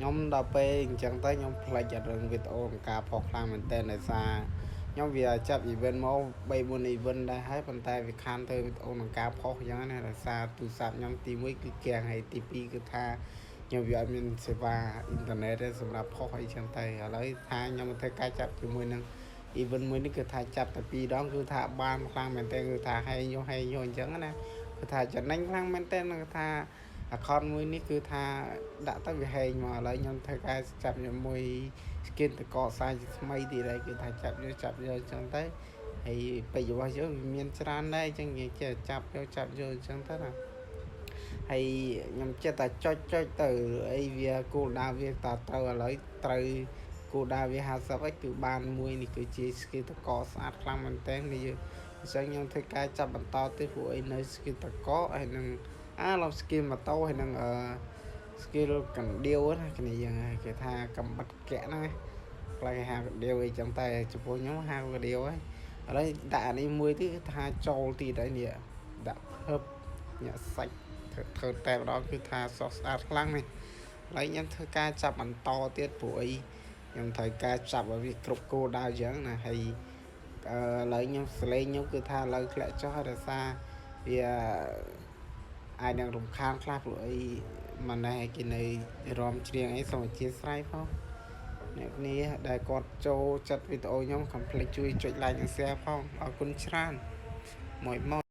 ខ្ញុំដល់ពេលអញ្ចឹងទៅខ្ញុំផ្លេចរឿងវីដេអូក្នុងការផុសខ្លាំងមែនតើដោយសារខ្ញុំវាចាប់ event មក3 4 event ដែរហើយប៉ុន្តែវាខានទៅវីដេអូក្នុងការផុសអញ្ចឹងណាដោយសារទូរស័ព្ទខ្ញុំទី1គឺគាំងហើយទី2គឺថាខ្ញុំវាអត់មានសេវាអ៊ីនធឺណិតទេសម្រាប់ផុសអីចឹងទៅឥឡូវថាខ្ញុំធ្វើការចាប់ជាមួយនឹង event មួយនេះគឺថាចាប់តែពីរដងគឺថាបានខ្លាំងមែនតើគឺថាហែងយកហែងយកអញ្ចឹងណាគឺថាចំណេញខ្លាំងមែនតើគឺថា account មួយនេះគឺថាដាក់ទៅវាហែងមកឥឡូវខ្ញុំធ្វើការចាប់ជាមួយ skin តកសាយថ្មីទៀតហើយគឺថាចាប់យកចាប់យកអញ្ចឹងទៅហើយពេជ្ររបស់យើងវាមានច្រើនដែរអញ្ចឹងយើងចេះចាប់យកចាប់យកអញ្ចឹងទៅណាហើយខ្ញុំចេះតែចុចចុចទៅអីវាគោលដៅវាតត្រូវឥឡូវត្រូវគោលដៅវា50ហើយគឺបានមួយនេះគឺជា skill តកស្អាតខ្លាំងមែនតើនេះយើងអញ្ចឹងខ្ញុំធ្វើការចាប់បន្តទៀតព្រោះអីនៅ skill តកហើយនឹងអាឡប់ skill ម៉ូតូហើយនឹងអឺ skill កណ្ដៀវណាគ្នាយើងគេថាកំបិតកៈហ្នឹងខ្លះគេហៅកណ្ដៀវអីចឹងតែចំពោះខ្ញុំហៅកណ្ដៀវហើយឥឡូវដាក់អានេះមួយទៀតគឺថាចូលទៀតហើយនេះដាក់ភឹបញាក់សាច់ធ្វើតែម្ដងគឺថាសោះស្អាតខ្លាំងនេះឥឡូវខ្ញុំធ្វើការចាប់បន្តទៀតព្រោះអីខ្ញុំត្រូវការចាប់ឲ្យវាគ្រប់គោលដៅអញ្ចឹងណាហើយអឺឥឡូវខ្ញុំសលេងខ្ញុំគឺថាឥឡូវធ្លាក់ចុះហើយដោយសារវាអាចនឹងរំខានខ្លះព្រោះអីម៉ណេះគេនៅរំច្រៀងអីសូមអធិស្ឋានផងអ្នកគ្នាដែលគាត់ចូលចិត្តវីដេអូខ្ញុំកុំភ្លេចជួយចុច like និង share ផងអរគុណច្រើនមួយមក។